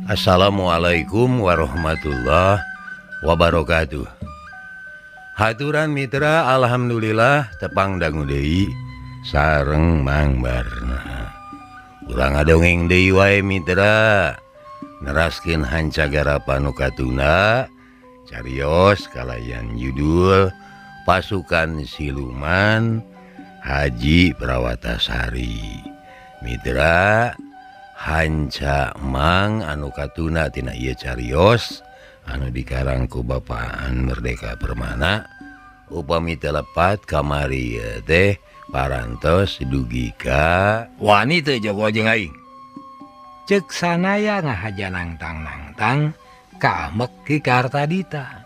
Assalamualaikum warahmatullahi wabarakatuh. Haturan mitra, alhamdulillah tepang dangu deui sareng Mang Barna. Urang ngadongeng deui wae mitra, neraskeun hanca garapan nu katunda carios kalayan judul Pasukan Siluman Haji Prawatasari. Mitra, hanca Mang anu katuna tina ieu carios anu dikarang ku Bapaan Merdeka Permana upami teu lepat kamari teh parantos dugi ka wani teu jago jeung aing. Ceuk sanaya ngahaja nangtang-nangtang kaamek Ki Kartadita.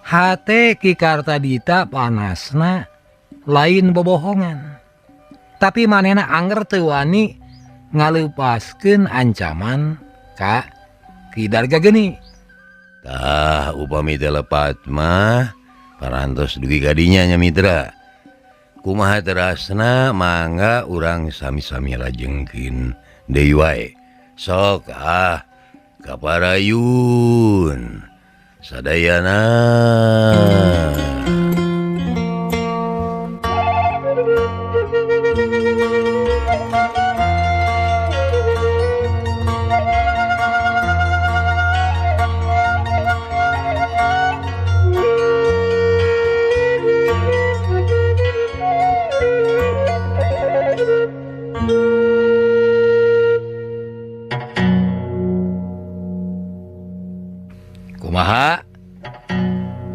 Hate Ki Kartadita panasna lain bobohongan, tapi manehna anger teu wani ngaleupaskeun ancaman ka Ki Darga Geni. Tah upami teu lepat mah parantos dugi ka dinya nya mitra. Kumaha terasna mangga urang sami-sami lajengkeun deui wae. Sok ah kaparayun sadayana. Kumaha?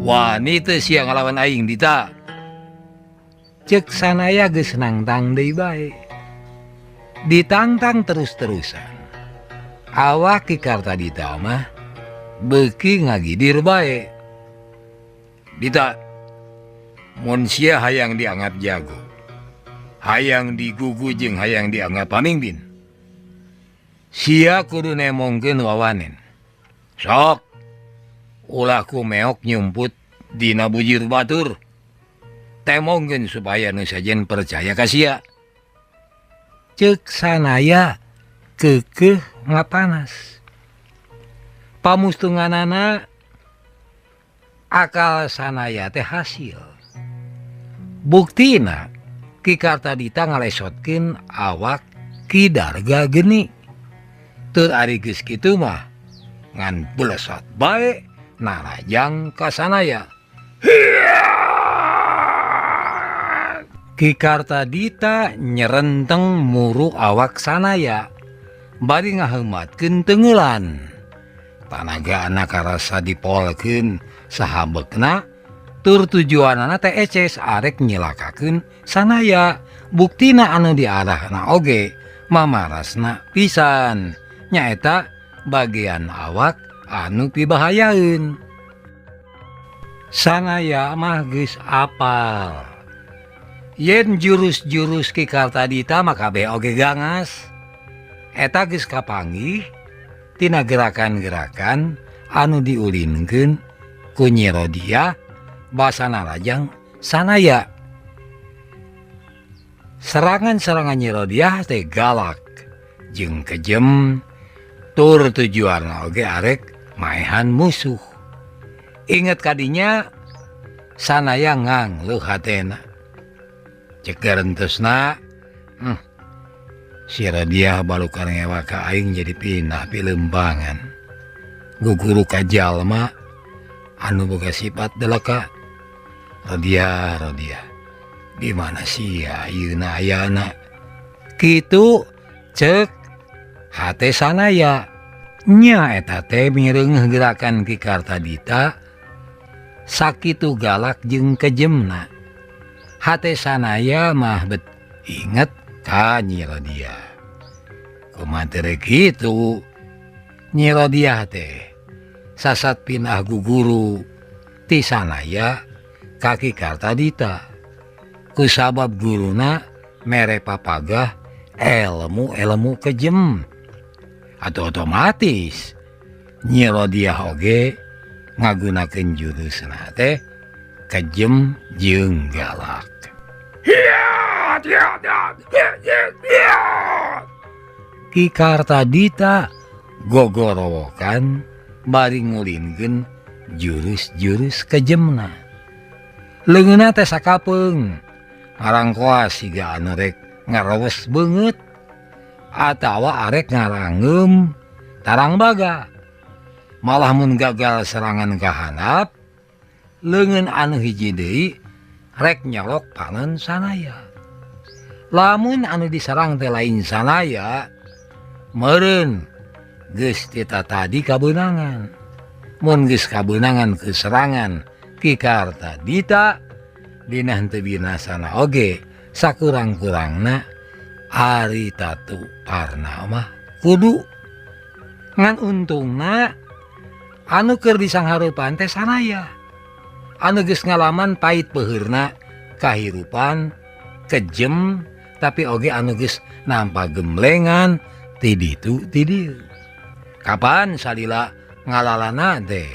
Wani teu sia ngalawan aing Dita. Ceuk sanaya geus nangtang deui bae. Ditangtang terus-terusan. Awak Ki Kartadita mah beuki ngagidir bae. Dita, mun sia hayang dianggap jago, hayang digugu jeung hayang dianggap pamimpin, sia kudu nemongkeun wawanen. Sok ulah ku meok nyumput dina bujur batur. Temongkeun supaya nu sajen percaya ka sia. Ceuk sanaya keukeuh ngapanas. Pamustunganana akal sanaya teh hasil. Buktina Ki Kartadita ngalesotkeun awak Ki Darga Geni. Tur ari geus kitu mah ngan belesot bae narajang ka sanaya. Ki Kartadita nyerenteng muru awak sanaya bari ngaheumatkeun teunggeulan. Tanaga anak karasa dipolkeun sahabekna tur tujuanana teh eces arek nyilakakeun sanaya. Buktina anu diarahna oge mamarasna pisan, nyaeta bagian awak anu pibahayaeun. Sanaya mah geus apal yen jurus-jurus Ki Kartadita mah kabeh oge gangas. Eta geus kapanggih tina gerakan-gerakan anu diulinkeun ku Nyi Rodiah basana rajang sanaya. Serangan-serangan Nyi Rodiah teh galak jeung kejem tur tujuanna oge arek maehan musuh. Inget kadinya sanaya ngangleuh hatena. Cek garentesna, si Rodiah balukan ngewa ka aing jadi pindah pilembangan. Guguru ka jalma anu boga sifat deleka. Rodiah, Rodiah, di mana sia ayeuna ayana? Kitu cek hate sanaya. Nya eta teh mireungeuh gerakan Ki Kartadita sakitu galak jeung kejemna. Hate sanaya mah bet inget ka Nyi Rodiah. Kumaha teh kitu Nyi Rodiah teh sasat pindah guguru ti sanaya ka Ki Kartadita. Kusabab guruna mere papagah elmu-elmu kejem. Atau otomatis Nyi Rodiah oge ngagunakeun jurusna teh kejem jeung galak. Ki Kartadita Gogorowokan bari ngulinkeun jurus-jurus kejemna. Leungeunna teh sakapeung ngarangkoas siga anu rek ngarewes beungeut atawa arek ngarangeum tarang baga. Malah mun gagal serangan ka handap, leungeun anu hiji deui rek nyolok panon Sanaya. Lamun anu diserang teh lain Sanaya, meureun geus tita tadi kabeunangan. Mun geus kabeunangan ke serangan Ki Kartadita dina henteu binasana oge sakurang-kurangna ari tatu parna mah kudu. Ngan untungna anu keur disanghareupan teh Sanaya anu geus ngalaman pait peuheurna kahirupan kejem, tapi oge anu geus nampa gemblengan ti ditu ti dieu. Kapan salila ngalalana teh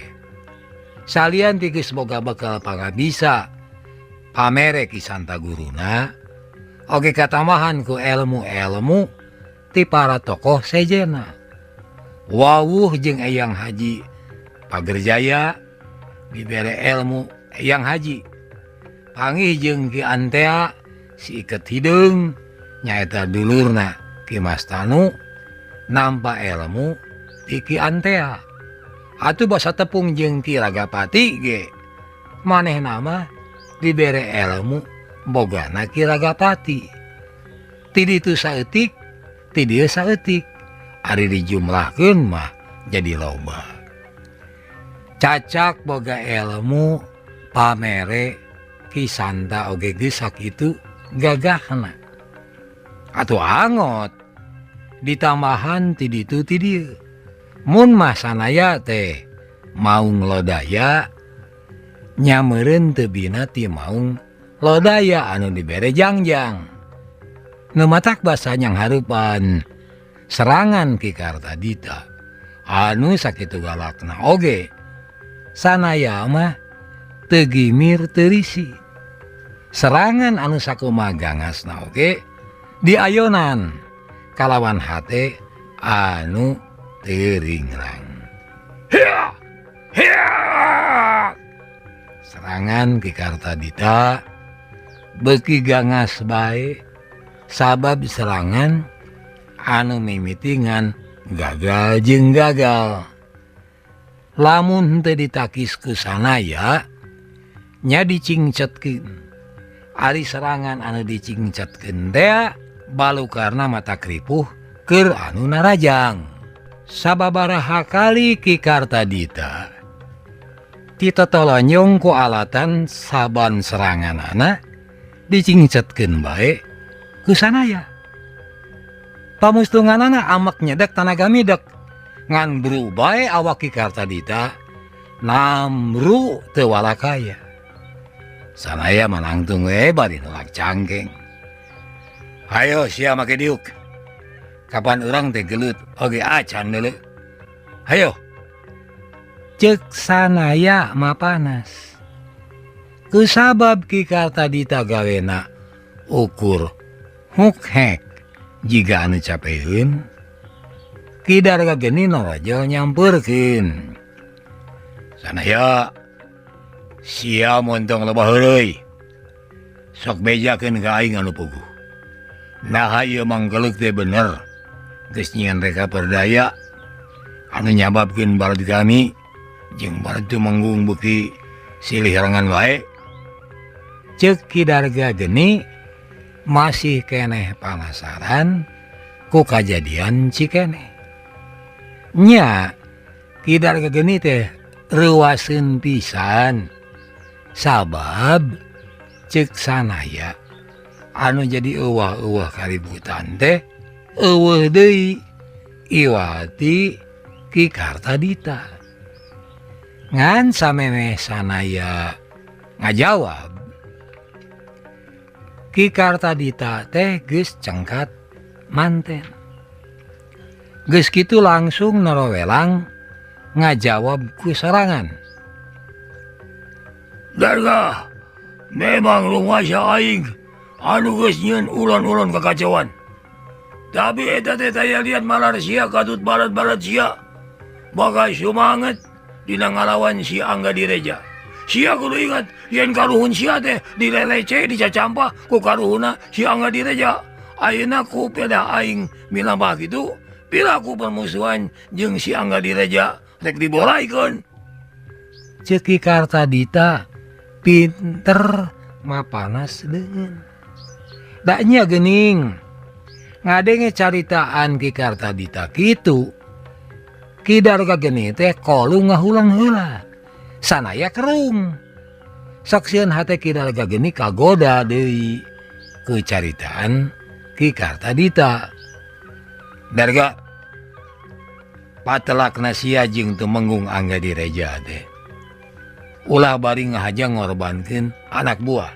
salian ti geus boga bekal pangabisa pamere Ki Santa Guruna oge katambahan ku ilmu-ilmu ti para tokoh sejena. Wawuh jeung Eyang Haji Pagerjaya dibere ilmu Eyang Haji, panggih jeung Ki Antea si Iket Hideung nyaeta dulurna Ki Mas Tanu nampa ilmu ti Ki Antea. Atuh basa tepung jeung Ki Ragapati ge manehna mah dibere ilmu bogana Ki Ragapati. Ti ditu saeutik ti dieu saeutik, ari dijumlahkeun mah jadi loba. Cacak boga ilmu pamere Ki Santa oge geus sakitu gagahna. Atuh angot ditambahan ti ditu ti dieu. Mun mah Sanaya teh maung lodaya nya meureun teu bina ti maung lodaya anu dibere jangjang. Nu matak basa nyanghareupan serangan Ki Kartadita anu sakitu galakna oge Sanaya mah teu gimir teu risi. Serangan anu sakumaha gangasna oge diayonan kalawan hate anu teu ringrang. Serangan Ki Kartadita beuki gangas bae sabab serangan anu mimitingan gagal jeung gagal. Lamun henteu ditakis ku Sanaya nya dicingcetkeun. Ari serangan anu dicingcetkeun teh balukarna mata kripuh keur anu narajang. Sababaraha kali Ki Kartadita titotolonyong ku alatan saban seranganana dicingcetkeun bae ku Sanaya. Pamustunganana amek nyedek tanaga midek, ngan berubah awak Ki Kartadita namru teu walakaya. Sanaya manangtung we bari nolak cangkeng. Hayo sia make diuk. Kapan urang teh gelut oge acan deuleu. Hayo. Ceuk Sanaya mapanas. Kusabab Ki Kartadita gawena ukur hukhek jiga anu capeun, Ki Darga Geni narajol nyampeurkeun. Sanaya sia montong lebah heureuy. Sok bejakeun ka aing anu puguh. Naha ieu manggeluk teh bener. Geus nyieun reka perdaya anu nyababkeun balad kami jeung balad Tumenggung beuki silih rengan wae. Ceuk Ki Darga Geni masih keneh panasaran ku kajadian Cikeneh. Nya Ki Darga Geni teh reuaseun pisan sabab ceuk Sanaya anu jadi euwah-euwah kaributan teh euweuh deui iwati Ki Kartadita. Ngan samemeh Sanaya ngajawab, Ki Kartadita teh geus cengkat manten. Geus kitu langsung norowelang ngajawab ku sorangan. Darga, memang rumasa aing anu geus nyieun ulon-ulon kakacauan. Tapi eta teh taya lihat malar sia katut barat-barat sia. Bagai sumanget dina ngalawan si Angga Direja. Sia kudu ingat yen karuhun sia teh dilelece dicacampah ku karuhuna si Angga Direja. Ayeuna ku peda aing milambah kitu pilaku permusuhan jeung si Angga Direja rek diboraikeun. Ceuk Ki Kartadita pinter mapanas deungeun. Da nya geuning ngadenge caritaan Ki Kartadita kitu. Ki Darga Geni teh kolu ngahulang heula. Sanaya kerung. Sok sieun hate Ki Darga Geni kagoda deui ku caritaan Ki Kartadita. Darga patelakna sia jeung Tumenggung Angga Direja teh. Ulah bari ngahaja ngorbankeun anak buah.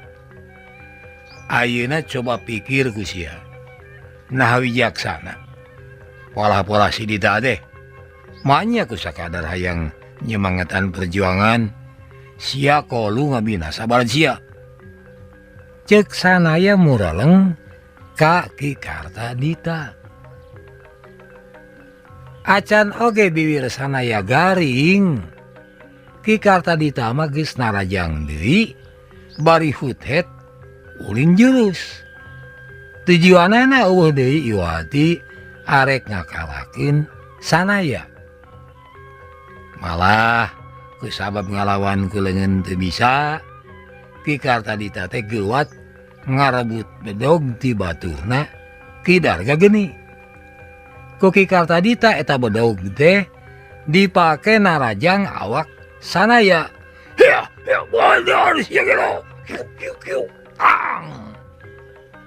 Ayeuna coba pikir ku sia. Nah wijaksana. Pola-pola si Dita teh. Maenya ku sakadar hayang nyemangetan perjuangan sia kolu ngabinasa balad sia. Ceuk sanaya mureleng ka Ki Kartadita. Acan oge bibir sanaya garing. Ki Kartadita mah geus narajang deui bari huthet ulin jurus. Tujuanana eueuh deui iwati arek ngakalakeun sanaya. Malah ku sabab ngalawan ku leungeun teu bisa, Ki Kartadita teh geuwat ngarebut bedog ti baturna Ki Darga Geni. Ku Ki Kartadita eta bedog teh dipake narajang awak sanaya.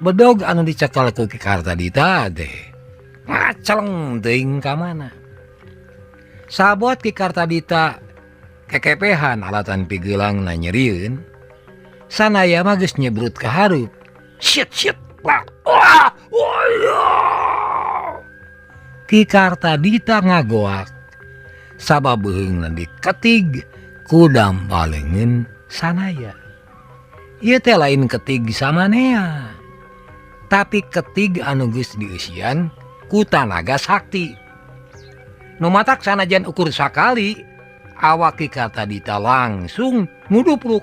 Bedog anu dicekal ku Ki Kartadita teh ngaceleng teuing ka mana. Sabot Ki Kartadita kekepehan alatan pigeulangna nyerieun, sanaya mah geus nyebrut ka hareup. Shit shit. Wah, Ki Kartadita ngagoak sabab beuheungna diketig ku dampaleungeun sanaya. Ieu teh lain ketig samanea, tapi ketig anu geus dieusian ku tanaga sakti. Nu matak sanajan ukur sakali awak Ki Kartadita langsung ngudupruk.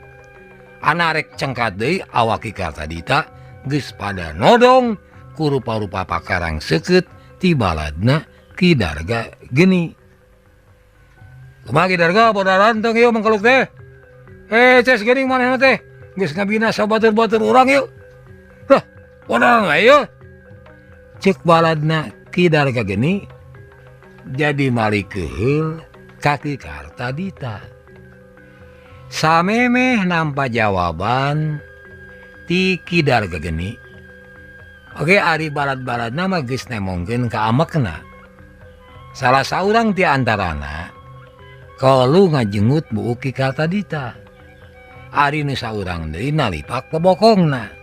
Anarek cengkat deui awak Ki Kartadita geus pada nodong ku rupa-rupa pakarang seukeut ti baladna Ki Darga Geni. Kumaha Ki Darga bodaran teu ieu mangkeluk teh? Ces geuning manehna teh geus ngabinasa batur-batur urang ieu. Hah, bodaran we ieu. Ceuk baladna Ki Darga Geni jadi malik keheul ka Ki Kartadita. Samemeh nampa jawaban ti Ki Darga Geni. Oke ari balad-baladna mah geus nemongkeun ka amekna. Salah saurang ti antarana kolu ngajenggut buuk Ki Kartadita. Ari nu saurang deui nalipak bobokongna.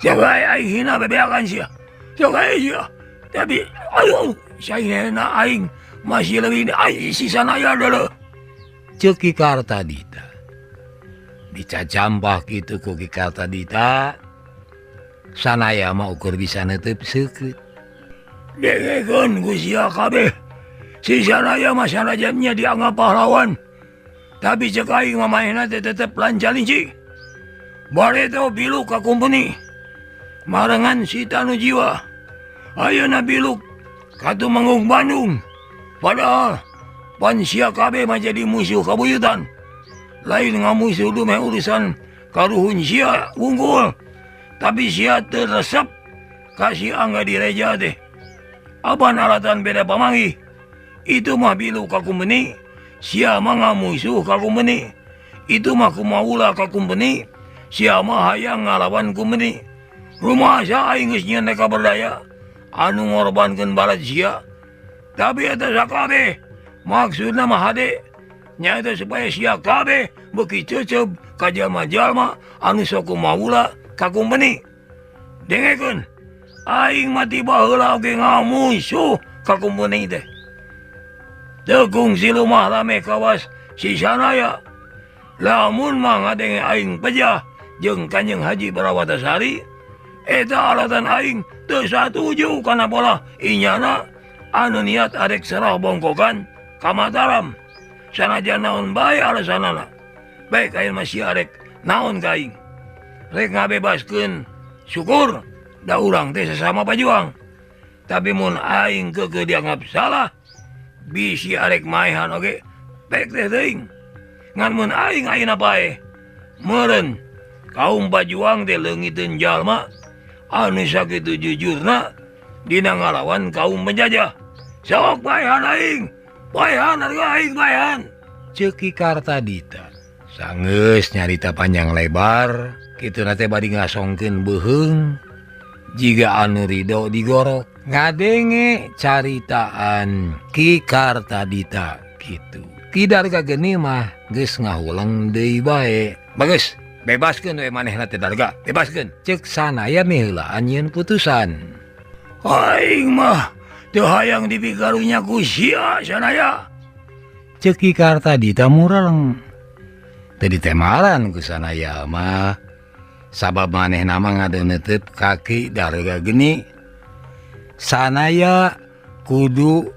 Siapa aing hina bebeakan sia. Siapa sia. Tapi aduh saya na aing masih lebih aing sisa naya dulu. Ceuk Ki Kartadita. Dicacampah kitu ku Ki Kartadita. Sanaya mah ukur bisa neuteub seukeut. Dengekeun ku sia kabeh. Sisa naya mah sanajannya dianggap pahlawan. Tapi ceuk aing mah manehna teh tetep lancar licik. Bareto biluk ka kumpeni. Marengan si Tanu Jiwa. Ayeuna biluk ka Tumenggung Bandung. Padahal pan sia kabeh mah jadi musuh kabuyutan. Lain ngamusuh dumeh urusan karuhun sia wungkul. Tapi sia teu resep ka si Angga Direja teh. Apan alatan beda pamanggih. Itu mah biluk ka kumpeni, sia mah ngamusuh ka kumpeni. Itu mah kumaula ka kumpeni, sia mah hayang ngalawan kumpeni. Rumasa aing geus nyieun neka berdaya anu ngorbankeun balad sia. Tapi eta sakabeh maksudna mah hade nyaeta supaya sia kabeh beuki ceuceub ka jalma-jalma anu sok kumaula ka kumpeni. Dengekeun, aing mah ti baheula oge ngamusuh ka kumpeni teh. Teu kungsi lumah rame kawas si sanaya. Lamun mah ngadenge aing pejah jeung Kanjeng Haji Brawatasari, Eta alatan aing teu satuju kana bola inyana anu niat arek serah bongkokan ka Mataram. Sanajan naon bae alasanana. Baik aing masih arek naon ka aing. Rek ngabebaskeun syukur da urang teh sesama pajuang. Tapi mun aing keukeuh dianggap salah bisi arek maehan oge baik teh teuing. Ngan mun aing ayeuna bae meureun kaum pajuang teh leungiteun jalma anu sakitu jujurna dina ngalawan kaum penjajah. Sok baehan aing, baehan harga aing baehan. Ceuk Ki Kartadita. Sanggeus nyarita panjang lebar, kituna teh bari ngasongkeun beuheung jiga anu ridho digorok. Ngadenge caritaan Ki Kartadita kitu. Ki Darga Geni mah geus ngahuleng deui bae. Bagus, bebaskeun we manehna teh Darga, bebaskeun. Ceuk Sanaya miheulaan nyieun putusan. Aing mah teu hayang dipikarunya ku sia Sanaya. Ceuk Ki Kartadita mureleng. Teu ditemaran ku Sanaya mah. Sabab manehna mah ngadeuneuteub ka Ki Darga Geni. Sanaya kudu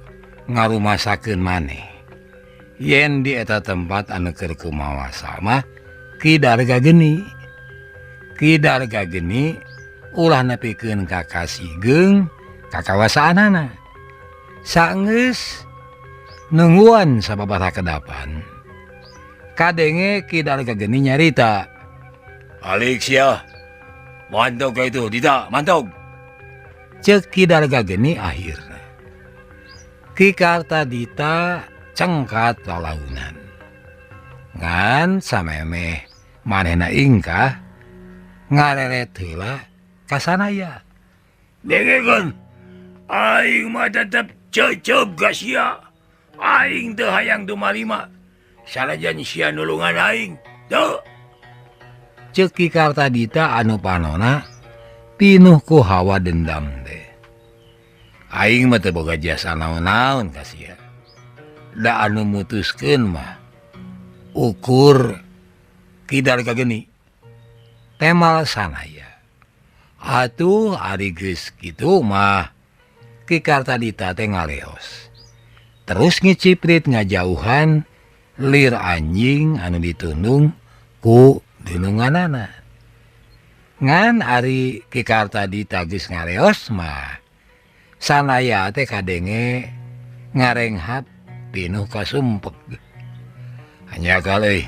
ngarumasakeun maneh. Yen di eta tempat anu keur kumawasa mah Ki Darga Geni. Ki Darga Geni ulah nepikeun ka kasigeung kakawasaanana. Sanggeus nungguan sababaraha kedapan. Kadenge Ki Darga Geni nyarita. Alik sia. Mantog ka itu, Dita, mantog. Ceuk Ki Darga Geni akhirna. Ki Kartadita cengkat lalaunan. Ngan samemeh manehna ingkah ngareret heula ka Sanaya. Dengekeun, aing mah tetep cecep ka sia. Aing teu hayang tumarima. Sanajan sia nulungan aing, teu. Ceuk Ki Kartadita anu panona pinuh ku hawa dendam teh. Aing mah teu boga jasa naon-naon ka sia. Da anu mutuskeun mah ukur Ki Darga Geni. Temal Sanaya. Atuh ari geus kitu mah Ki Kartadita teh ngaleos. Terus ngiciprit ngajauhan lir anjing anu ditundung ku dununganana. Ngan ari Ki Kartadita geus ngaleos mah Sanaya teh kadenge ngarenghat pinuh kasumpek. Hanya kali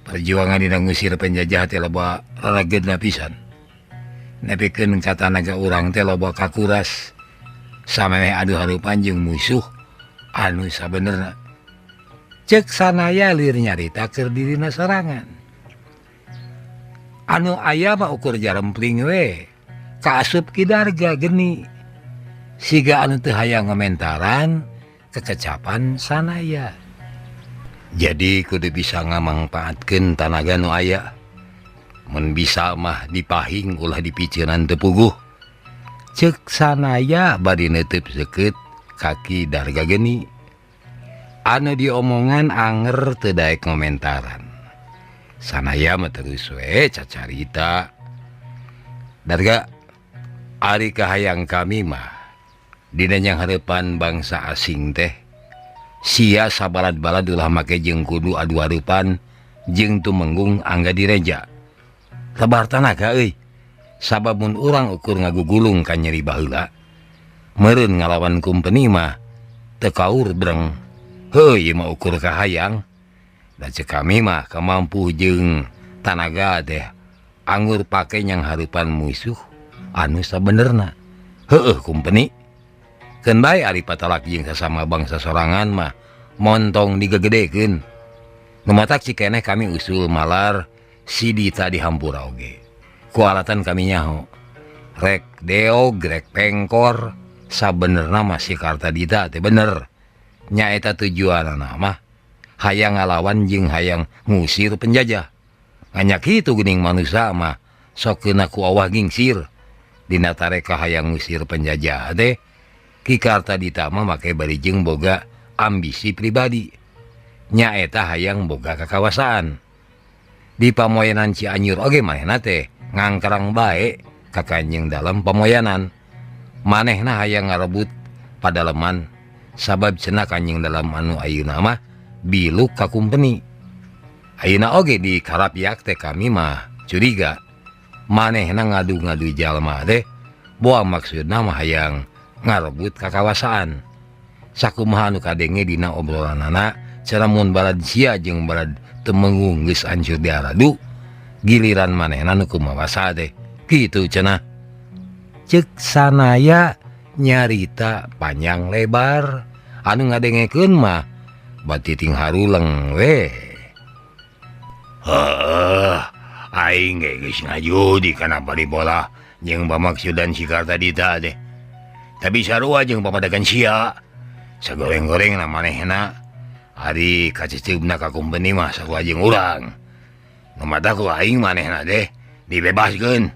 perjuangan dina ngusir penjajah teh loba rarageudna pisan. Nepikeun ka tanaga urang teh loba kakuras. Samemeh adu harupan jeung musuh anu sabenerna. Ceuk Sanaya lir nyarita keur dirina sorangan. Anu aya mah ukur jarempling we. Kaasup Ki Darga Geni. Siga anu teu hayang ngomentaran kekecapan Sanaya. Jadi kudu bisa ngamangpaatkeun tanaga nu aya. Mun bisa mah dipahing ulah dipiceunan teu puguh. Ceuk Sanaya bari neuteub seukeut ka Ki Darga Geni. Anu diomongan anger teu daek ngomentaran. Sanaya mah terus we cacarita. Darga, ari kahayang kami mah dina nyanghareupan bangsa asing teh sia sabalad-balad ulah make jeung kudu adu hareupan jeung tumenggung angga direja. Lebar tanaga euy. Sabab mun urang ukur ngagugulung ka nyeri baheula meureun ngalawan kumpeni mah teu kaur breng. Heuh ieu mah ukur kahayang. Da ceuk kami mah kamampu jeung tanaga teh anggur pake nyanghareupan musuh anu sabenerna. Heueuh kumpeni. Keun bae ari patalak jeung sasama bangsa sorangan mah montong digegedekeun. Nu matak cikeneh kami usul malar si Dita dihampura oge. Ku alatan kami nyaho. Rek deog rek pengkor sabenerna mah si Kartadita teh bener. Nyaeta tujuanana mah hayang ngalawan jeung hayang ngusir penjajah. Nganyak kitu geuning manusia mah sok keuna ku awah gingsir. Dina tareka hayang ngusir penjajah teh Ki Kartadita mah make bari jeung boga ambisi pribadi. Nyaeta hayang boga kakawasaan. Di pamoyanan Cianjur oge manehna teh ngangkrang bae ka Kanjeng Dalem Pamoyanan. Manehna hayang ngarebut padaleman sabab cenah Kanjeng Dalem anu ayeuna mah biluk ka kumpeni. Ayeuna oge di Karapyak teh kami mah curiga manehna ngadu-ngadu jalma teh boa maksudna mah hayang ngarebut kakawasaan. Sakumaha anu kadenge dina obrolanana cenah mun balad sia jeung balad Temenggung geus hancur diaradu giliran manehna nu kumawasa teh kitu cenah. Ceuk Sanaya nyarita panjang lebar anu ngadengekeun mah batiting haruleng we. Heuh, aing ge geus ngajudi kana paribola jeung pamaksudan si Kartadita teh. Tapi sarua jeung papadagan sia. Sagoreng-gorengna manehna ari kaceceubna ka kumpeni mah sarua jeung urang. Nu matak ku aing manehna teh dibebaskeun.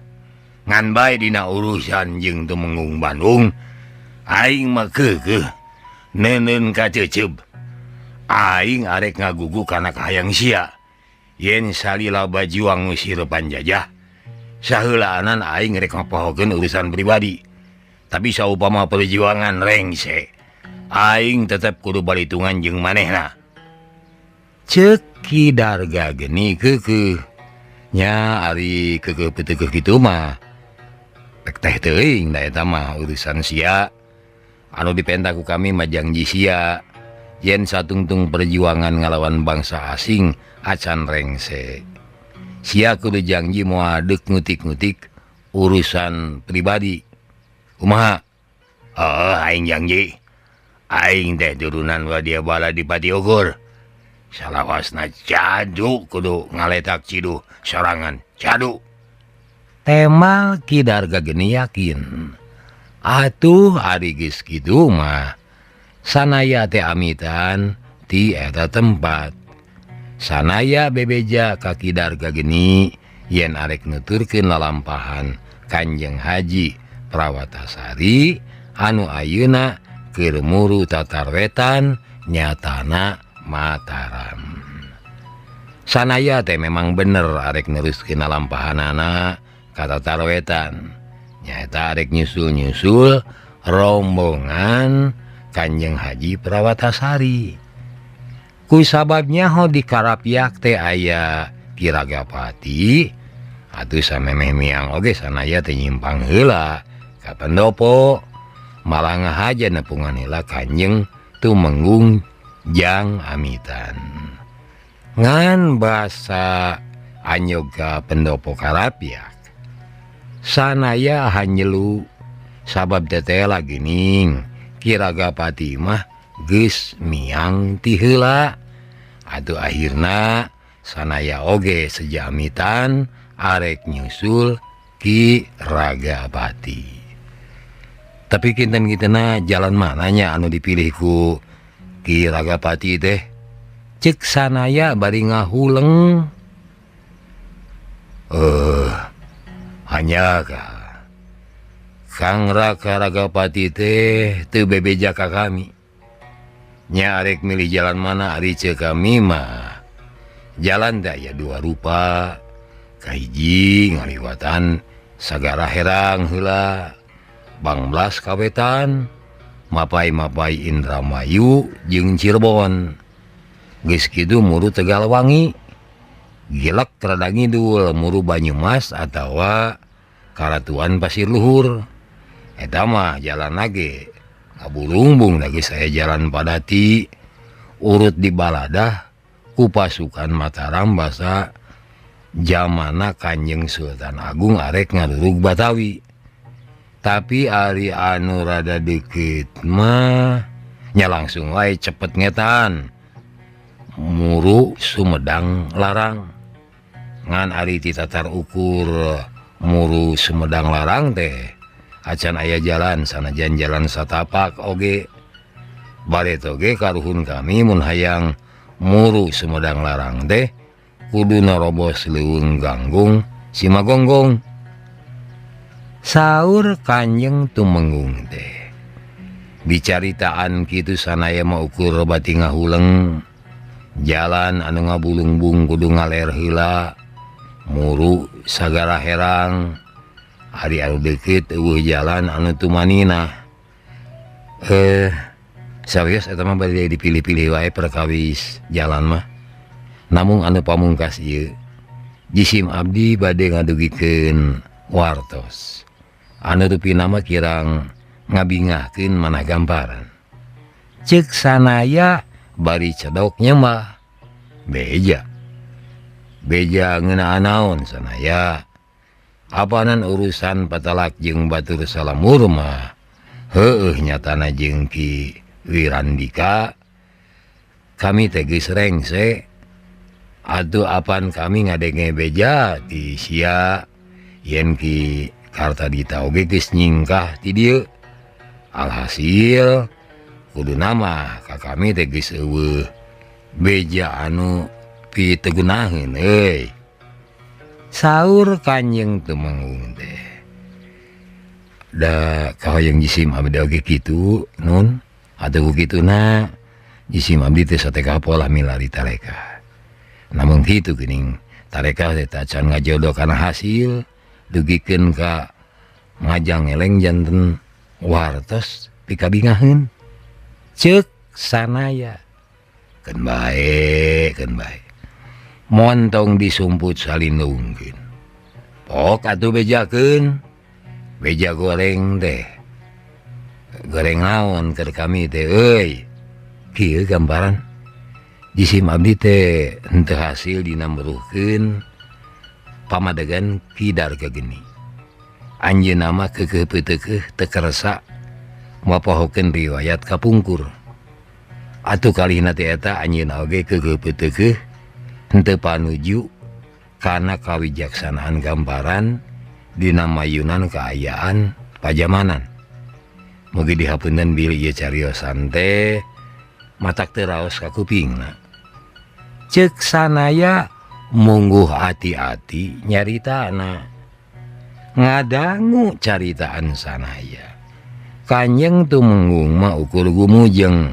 Ngan bae dina urusan jeung Tumenggung Bandung aing mah keukeuh neuneun kaceceub. Aing arek ngagugu kana kahayang sia. Yen salila bajuang ngusir panjajah saheulaanan aing rek ngapohokeun urusan pribadi. Tapi saupama perjuangan rengse aing tetep kudu balitungan jeung manehna. Ceuk Ki Darga geni keukeuh nya ari keukeuh peuteukeuh kitu mah pek teh teuing da eta mah urusan sia. Anu dipenta ku kami mah jangji sia yen satungtung perjuangan ngalawan bangsa asing acan rengse. Sia kudu jangji moal deuk ngutik-ngutik urusan pribadi. Kumaha? Heuh, aing jangji. Aing teh turunan Wadia Bala di Patiogur. Salawasna cadu kudu ngaletak ciduh sorangan cadu. Temal Ki Darga geni yakin. Atuh ari geus kitu mah Sanaya teh amitan ti eta tempat. Sanaya bebeja ka Ki Darga geni yen arek nuturkeun lalampahan Kanjeng Haji Prawatasari anu ayeuna keur muru tatarwetan nyatana Mataram. Sanaya teh memang bener arek neruskeun lalampahanana ka tatarwetan. Nyaeta arek nyusul-nyusul rombongan Kanjeng Haji Prawatasari. Ku sababnya ho di Karapyak teh aya Ki Ragapati atuh samemeh miang oge Sanaya teh nyimpang heula ka pendopo malah ngahaja nepungan heula Kanjeng Tumenggung jang amitan. Ngan basa anyoga pendopo Karapyak Sanaya hanyelu sabab teteh lagi ning Ki Ragapati mah geus miang ti heula. Atuh akhirna Sanaya oge sejamitan arek nyusul Ki Ragapati. Tapi kinten-kintena jalan mananya anu dipilih ku Ki Ragapati teh? Ceuk Sanaya bari ngahuleng. Hanya ka Kang Raka Ragapati teh teu bebeja ka kami. Nya arek milih jalan mana ari ceuk kami mah. Jalan teh aya dua rupa. Kahiji ngaliwatan Sagara Herang heula, Bangblas kawetan, mapai-mapai Indramayu jeung Cirebon. Geus kitu muru Tegalwangi, gilek rada ngidul muru Banyumas atawa Karatuan Pasir Luhur. Eta mah jalan lagi ngabulungbung lagi saya jalan padati urut di baladah ku pasukan Mataram basa jamana Kanjeng Sultan Agung arek ngarurug Batawi. Tapi ari anu rada deukeut mah nya langsung wae cepet ngetan muru Sumedang Larang. Ngan ari ti tatar ukur muru Sumedang Larang teh acan aya jalan sanajan jalan satapak oge. Bareto ge karuhun kami mun hayang muru Sumedang Larang teh kudu narobos leuweung Ganggung Simagonggong. Saur Kanjeng Tumenggung teh dicaritaan kitu Sanaya mah ukur bati ngahuleng. Jalan anu ngabulungbung kudu ngaler heula muru Sagara Herang. Ari anu deukeut eueuh jalan anu tumaninah. Serius eta mah bade dipilih-pilih wae perkawis jalan mah. Namung anu pamungkas ieu jisim abdi bade ngadugikeun wartos. Anu rupina mah kirang ngabingahkeun manah gamparan. Ceuk sanaya bari cedok nyembah. Beja. Beja ngeunaan naon sanaya. Apanan urusan patalak jeung batur salamur mah. Heueuh nyatana jeung Ki Wirandika. Kami teh geus rengse. Atuh apan kami ngadenge beja ti sia yen Ki Kartadita oge geus nyingkah ti dieu. Alhasil kudu nama ka kami teh geus eueuh beja anu pitegunaheun euy. Saur Kanjeng Tumenggung teh. Da kahoyong jisim abdi oge kitu nun atuh ku kituna jisim abdi teh sateka polah milari tarekah. Namun kitu geuning tarekah teh tacan ngajodoh kana hasil dugikeun ka ngajang ngeleng janten wartos pikabingaheun. Ceuk sanaya. Keun bae, keun bae. Montong disumput salindungkeun. Pok atuh bejakeun. Beja goreng teh. Goreng naon keur kami teh euy. Kieu gambaran. Jisim abdi teh henteu hasil dina meruhkeun pamadegan Ki Darga Geni. Anjeunna mah keukeuh peuteukeuh teu kersa mapohokeun riwayat kapungkur. Atuh kalihna teh eta anjeunna oge keukeuh peuteukeuh henteu panuju kana kawijaksanaan gambaran dina mayunan kaayaan pajamanan. Mugi dihapunten bilih ieu cariosan teh matak teu raos ka kupingna. Ceuk sanaya mungguh ati-ati nyaritana. Ngadangu caritaan sanaya. Kanjeng Tumenggung mah ukur gumujeng.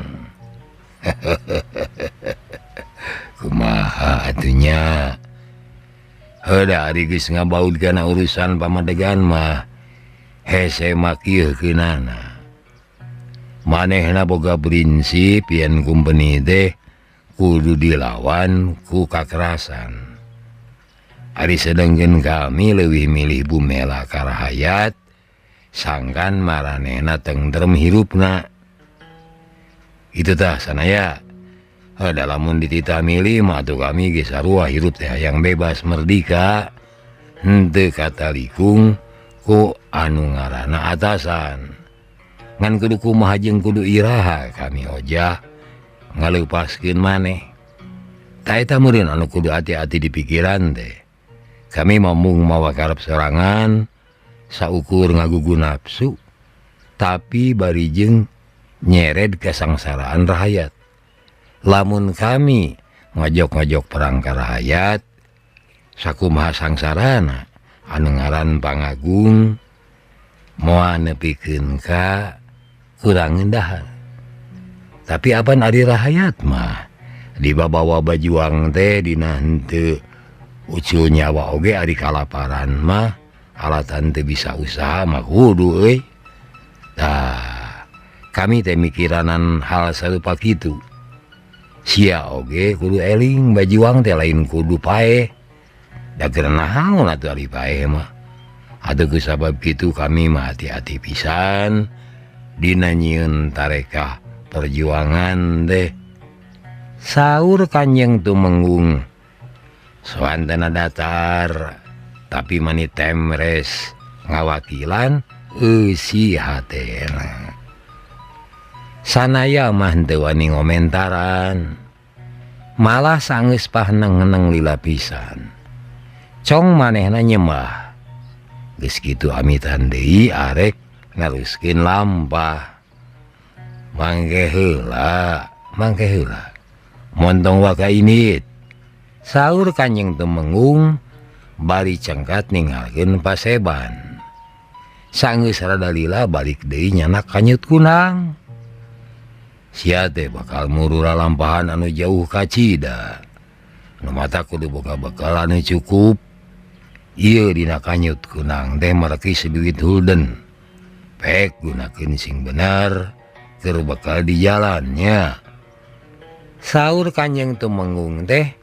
Kumaha atunya. Heuda ari geus ngabaud kana urusan pamadegan mah hese mah kieu keunana. Manehna boga prinsip yen kumpeni teh kudu dilawan ku kakerasan. Ari sedengkeun kami leuwih milih Bumela karahayat sangkan maranehna tentrem hirupna. Itu tah sanaya. Heuda lamun dititah milih mah atuh kami geus sarua hirup teh hayang bebas merdika. Henteu katalikung ku anu ngaranna atasan. Ngan kudu kumaha jeung kudu iraha kami ojah ngaleupaskeun maneh. Ta eta meureun anu kudu ati-ati dipikiran teh. Kami mamung mawa karep sorangan saukur ngagugu nafsu tapi bari jeung nyered kasangsaraan rahayat. Lamun kami ngajok-ngajok perang ka rahayat sakumaha sangsarana anu ngaran pangagung moal nepikeun ka kurangeun dahar. Tapi apan ari rahayat mah dibabawa bajuang teh dina henteu ucul nyawa oge ari kalaparan mah alatan teu bisa usaha mah kudu euy. Tah kami teh mikiranan hal sarupa kitu. Sia oge kudu eling bajuang teh lain kudu paeh. Da keur naon atuh ari paeh mah. Atuh ku sabab kitu kami mah hati-hati pisan dina nyieun tarekah perjuangan teh. Saur Kanjeng Tumenggung soantena datar tapi mani temres ngawakilan eusi hatena. Sanaya mah henteu wani ngomentaran. Malah sanggeus pahneng-neng lila pisan. Cong manehna nyembah. Geus kitu amitan deui arek ngaruskeun lampah. Mangke heula, mangke heula. Montong waka init. Saur Kanjeng Tumenggung bari cengkat ninggalkeun paseban. Sanggeus rada lila balik deui nyanak kanyut kunang. Sia teh bakal murura lampahan anu jauh kacida. Nu mata kudu boga bekal anu cukup. Ieu dina kanyut kunang teh mereki seduit hulden. Pek gunakeun sing bener keur bakal di jalannya. Saur Kanjeng Tumenggung teh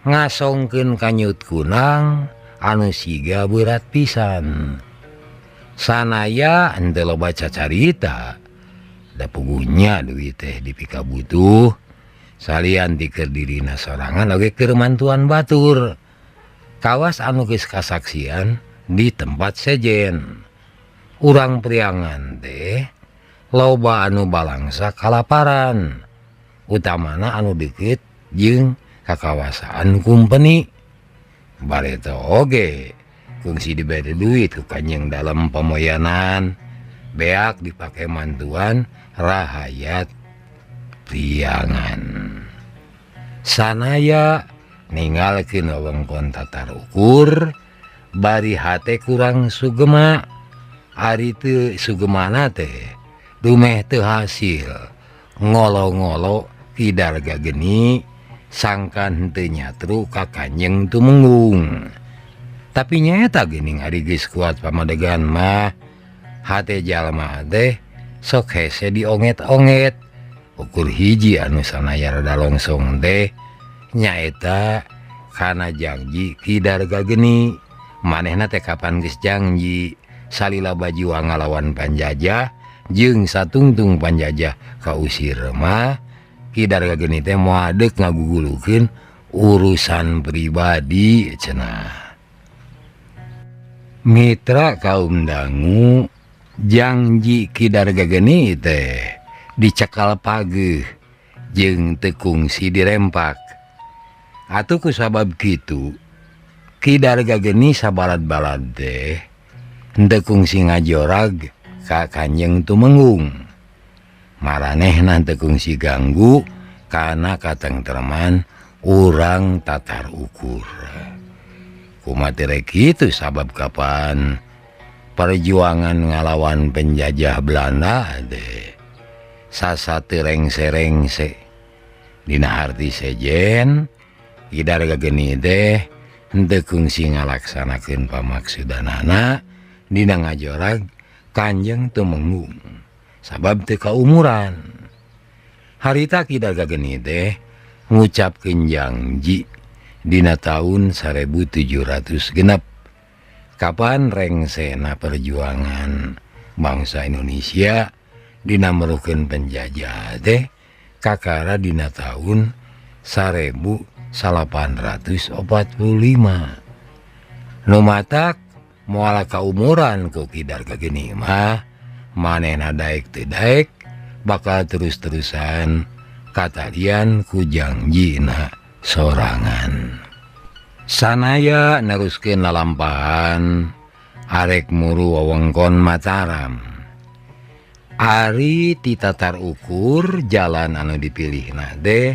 ngasongkeun kanyut kunang anu siga berat pisan. Sanaya henteu loba cacarita da puguhnya duit teh dipikabutuh salian ti keur dirina sorangan oge keur mantuan batur. Kawas anu geus kasaksian di tempat sejen. Urang Priangan teh loba anu balangsa kalaparan, utamana anu deukeut jeung kakawasaan kumpeni. Bareto oge kungsi dibere duit ku Kanjeng Dalem Pamoyanan, beak dipake mantuan rahayat Priangan. Sanaya ninggalkeun wewengkon tatar ukur bari hate kurang sugema. Ari teu sugemana teh dumeh teu hasil ngolo-ngolo Ki Darga Geni sangkan henteu nyatru ka Kanjeng Tumenggung. Tapi nyaeta geuning ari geus kuat pamadegan mah hate jalma teh sok hese dionget-onget. Ukur hiji anu sanaya rada longsong teh nyaeta kana janji Ki Darga Geni. Manehna teh kapan geus janji salila bajuang ngalawan panjajah jeung satungtung panjajah kausir mah Ki Darga Geni teh moal deuk ngagugulukeun urusan pribadi cenah. Mitra kaum dangu janji Ki Darga Geni teh dicekal pageuh jeung teu kungsi dirempak. Atuh kusabab kitu Ki Darga Geni sabalad-balad teh henteu kungsi ngajorag ka Kanjeng Tumenggung. Maranehna teu kungsi ganggu kana katengtreman urang tatar ukur. Kumaha teh rek kitu sabab kapan perjuangan ngalawan penjajah Belanda teh sasa teu rengse-rengse. Dina arti sejen Ki Darga Geni teh henteu kungsi ngalaksanakeun pamaksudanana dina ngajorag Kanjeng Tumenggung sabab teu kaumuran. Harita Ki Darga Geni teh ngucapkeun janji dina taun 1706 kapan rengsena perjuangan bangsa Indonesia dina merukeun penjajah teh kakara dina taun 1845. Nu matak moal kaumuran ku Ki Darga Geni mah manehna daek teu daek bakal terus-terusan katalian ku jangjina sorangan. Sanaya neruskeun lalampahan arek muru wewengkon Mataram. Ari ti tatar ukur jalan anu dipilihna teh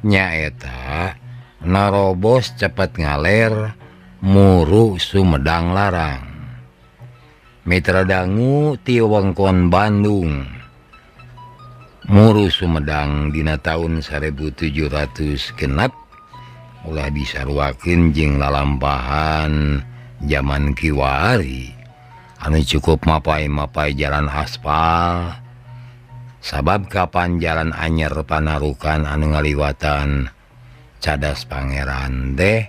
nyaeta narobos cepet ngaler muru Sumedang Larang. Mitra dangu ti wewengkon Bandung muru Sumedang dina taun 1706 ulah disaruakeun jeung lalampahan jaman kiwari anu cukup mapai-mapai jalan aspal. Sabab kapan jalan anyer panarukan anu ngaliwatan Cadas Pangeran teh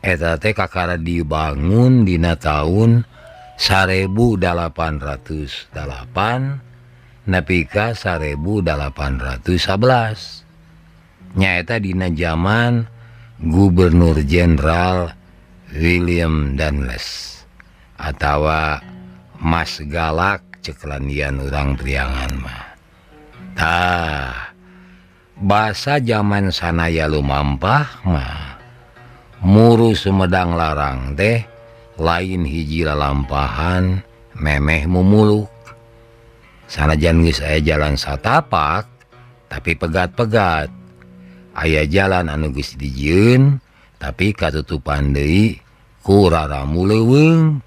eta teh kakara dibangun dina taun 1808 nepi ka 1811. Nyaeta dina jaman Gubernur Jenderal William Daendels atawa Mas Galak ceklandian urang Priangan mah. Tah, basa jaman sanaya lumampah mah muru Sumedang Larang teh lain hiji lalampahan memeh mumuluk. Sanajan geus aya jalan satapak tapi pegat-pegat. Aya jalan anu geus dijieun tapi katutupan deui ku raramu leuweung.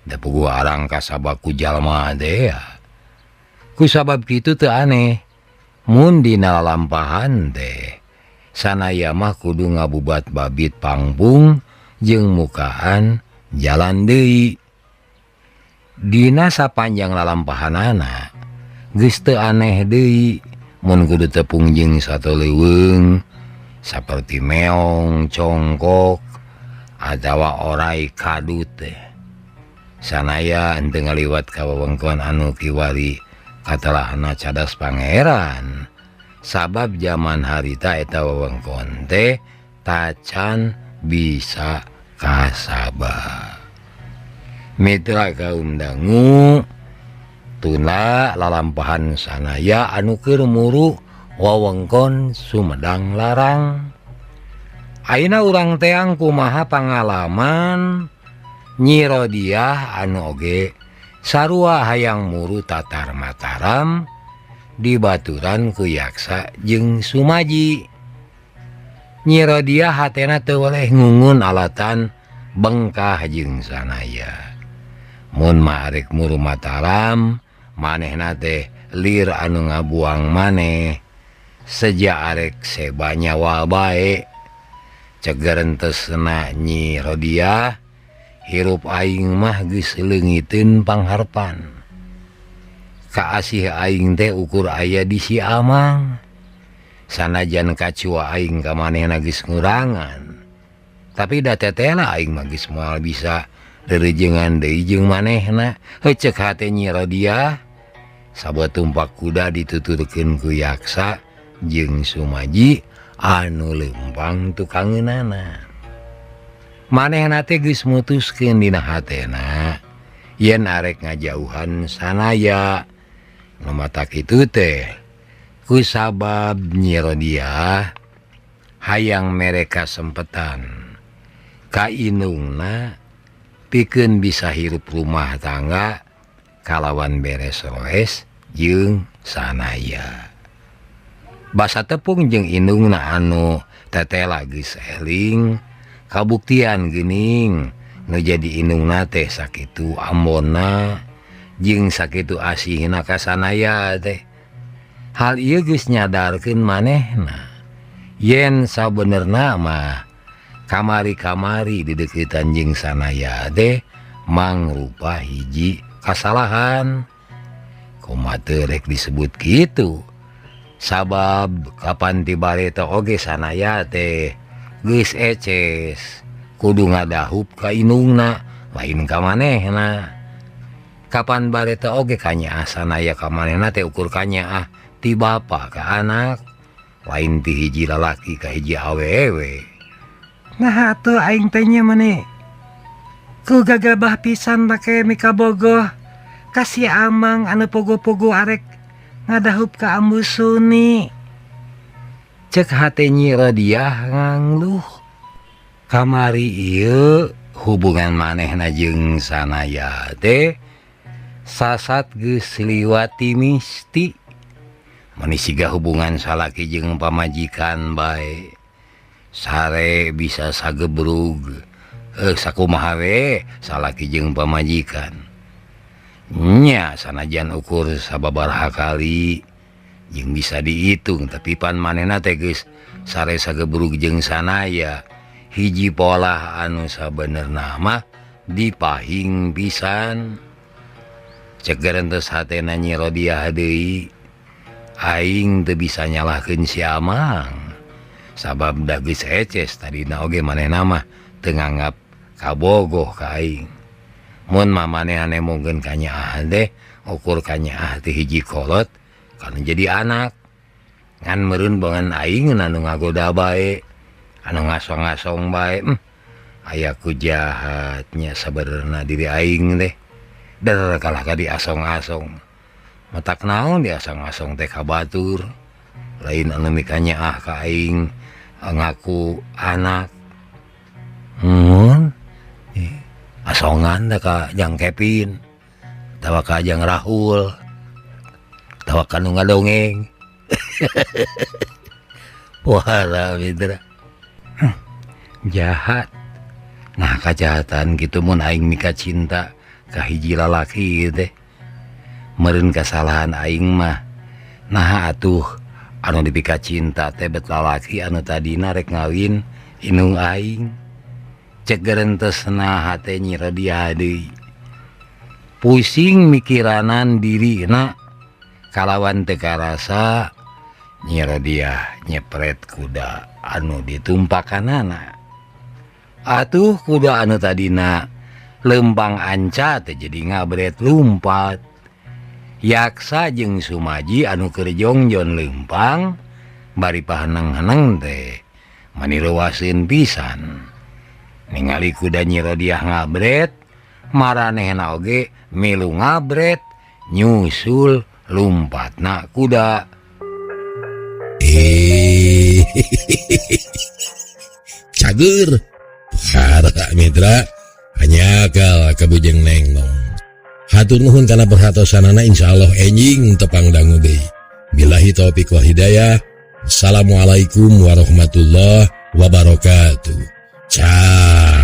Da puguh arang kasabab ku jalma teh ya. Ku sabab kitu teu aneh mun dina lalampahan teh sanaya mah kudu ngabubat babit pangpung jeung mukaan Jalan deui. Dina sapanjang lalampahanana geus teu aneh deui mun kudu tepung jeung sato leuweung saperti meong, congkok atawa orai kadut teh. Sanaya henteu ngaliwat ka wewengkon anu kiwari katalahna Cadas Pangeran. Sabab jaman harita eta wewengkon teh tacan bisa kasaba. Mitra kaum dangu tuna lalampahan sanaya anu keur muru wewengkon Sumedang Larang. Ayeuna urang teang kumaha pangalaman Nyi Rodiah anu oge sarua hayang muru Tatar Mataram dibaturan ku Yaksa jeung Sumaji. Nyi Rodiah hatena teu weleh ngungun alatan bengkah jeung sanaya. Mun mah arek muru Mataram manehna teh lir anu ngabuang maneh seja arek seba nyawa bae. Ceger entesna Nyi Rodiah hirup aing mah geus leungiteun pangharpan. Kaasih aing teh ukur aya di si Amang. Sanajan kacua aing ka manehna geus ngurangan. Tapi da tetela aing mah geus moal bisa rerejengan deui jeung manehna. Heuh ceuk hate Nyi Rodiah sabuat tumpak kuda dituturkeun ku Yaksa jeung Sumaji anu leumpang tukangeunana. Manehna teh geus mutuskeun dina hatena yen arek ngajauhan sanaya. Nu matak kitu teh ku sabab Nyi Rodiah hayang mere kasempetan ka indungna pikeun bisa hirup rumah tangga kalawan beres roes jeung sanaya. Basa tepung jeung indungna anu tetela geus eling kabuktian geuning nu jadi indungna teh sakitu ambonna jeung sakitu asihna ka sanaya teh. Hal ieu geus nyadarkeun manehna yen sabenerna mah kamari-kamari dideuketan jeung sanaya teh mangrupa hiji kasalahan. Kumaha teu rek disebut kitu? Sabab kapan ti bareto oge sanaya teh geus eces kudu ngadahup ka indungna lain ka manehna. Kapan bareto oge kanyaah sanaya ka manehna teh ukur kanyaah ti bapa ka anak lain ti hiji lalaki ka hiji awewe. Nah atuh aing teh nya maneh ku gagabah pisan make mikabogoh ka si Amang anu pogo-pogo arek ngadahup ka Ambu Suni. Cek hate Nyi Rodiah ngangluh. Kamari ieu hubungan manehna jeung sanaya teh sasat geus liwati misti. Mani siga hubungan salaki jeung pamajikan bae. Sare bisa sagebrug. Sakumaha we salaki jeung pamajikan. Nya sanajan ukur sababaraha kali jeung bisa dihitung tapi pan manehna teh geus sare sagebrug jeung sanaya. Hiji polah anu sabenerna mah dipahing pisan. Ceger entes hatena Nyi Rodiah deui. Aing teu bisa nyalahkeun si Amang. Sabab da geus eces tadina oge manehna mah teu nganggap kabogoh ka aing. Mun mah manehna nemongkeun kanyaah teh ukur kanyaah teh hiji kolot kana jadi anak. Ngan meureun bongan aing anu ngagoda bae, anu ngasong-ngasong bae. Aya ku jahatnya sabenerna diri aing teh. Der kalah ka diasong-asong. Matak naon diasong-asong teh ka batur. Lain anu mikanyaah ka aing ngaku anak. Asongan teh ka Jang Kevin, tawa ka Jang Rahul, tawa ka nu ngadongeng. Wah, mitra. Jahat. Nah, kajahatan gitu mun aing mika cinta ka hiji lalaki teh. Meureun kasalahan aing mah. Nah atuh anu dipika cinta teh bet lalaki anu tadina rek ngawin indung aing. Cek gerentesna hate Nyi Rodiah deui. Pusing mikiranan dirina kalawan teu karasa Nyi Rodiah nyepret kuda anu ditumpakanana. Atuh kuda anu tadina lempang anca teh jadi ngabret lumpat. Yaksa jeung Sumaji anu keur jongjon lempang bari paheneng-heneng teh mani leuwaseun pisan. Ningali kuda Nyi Rodiah ngabret, maranehna oge milu ngabret nyusul lumpatna kuda. Cager para mitra hanyakal kabujeng neng nong. Hatur nuhun kana perhatosanana, insyaallah enjing tepang dangu deui. Billahi taufik wal hidayah. Assalamualaikum warahmatullahi wabarakatuh. Cah.